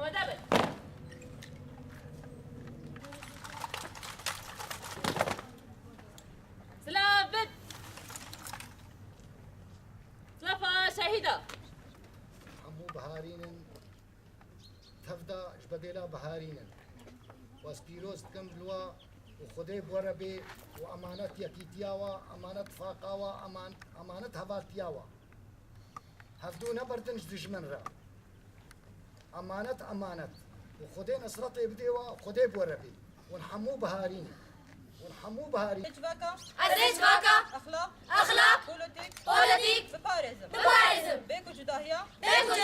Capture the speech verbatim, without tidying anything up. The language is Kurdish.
Amade bin. Silav bin. Silafa şehîda. Hemû biharîn in, tevda ji bedêla biharîn in. Û ez pîroz dikim li we û Xwedê bi we re bê û emanet yekîtiya we, emanet tifaqa we, eman-, emanet hevaltiya we. Hevdû neberdin ji dijmin re. Emanet, emanet. Û Xwedê nesretê bidê we, Xwedê bi we re bê. Hûn hemû biharî ne. Hûn hemû biharî. Ez ê civaka. Ez ê civaka. Exlaq. Exlaq. Polotîk. Polotîk. Biparêzim. Biparêzim. Bê ku cudahiya. Bê ku